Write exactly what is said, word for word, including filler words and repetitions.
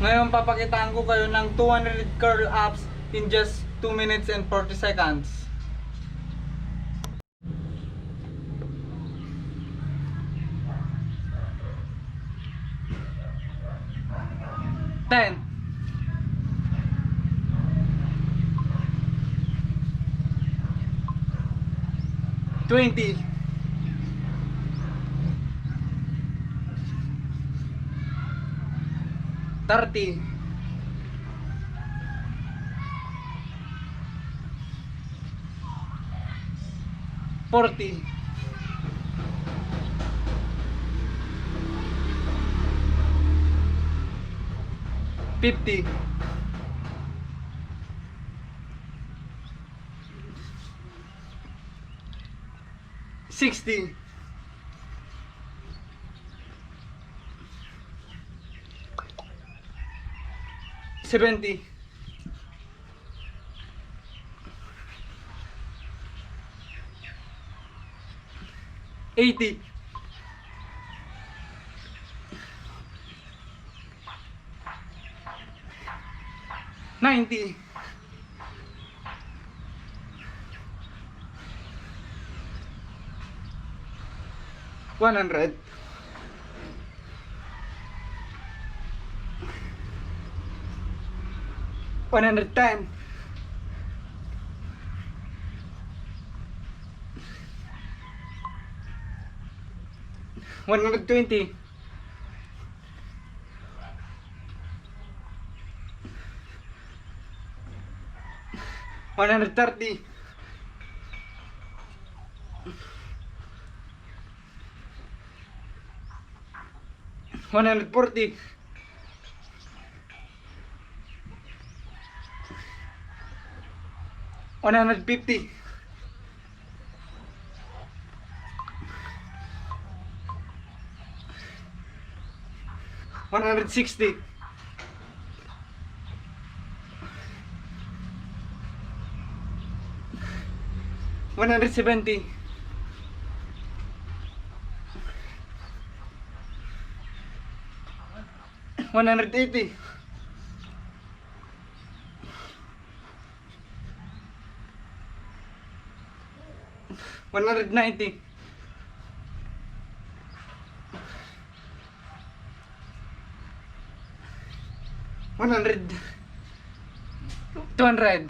Ngayon, papakitaan ko kayo ng two hundred curl ups in just two minutes and forty seconds. Ten. Twenty. Thirty. Forty. Fifty. Sixty. Seventy. Eighty. Ninety. One hundred. One hundred ten. One hundred twenty. One hundred thirty. One hundred forty. One hundred fifty. One hundred sixty. One hundred seventy. One hundred eighty. One hundred ninety. One hundred. Two hundred.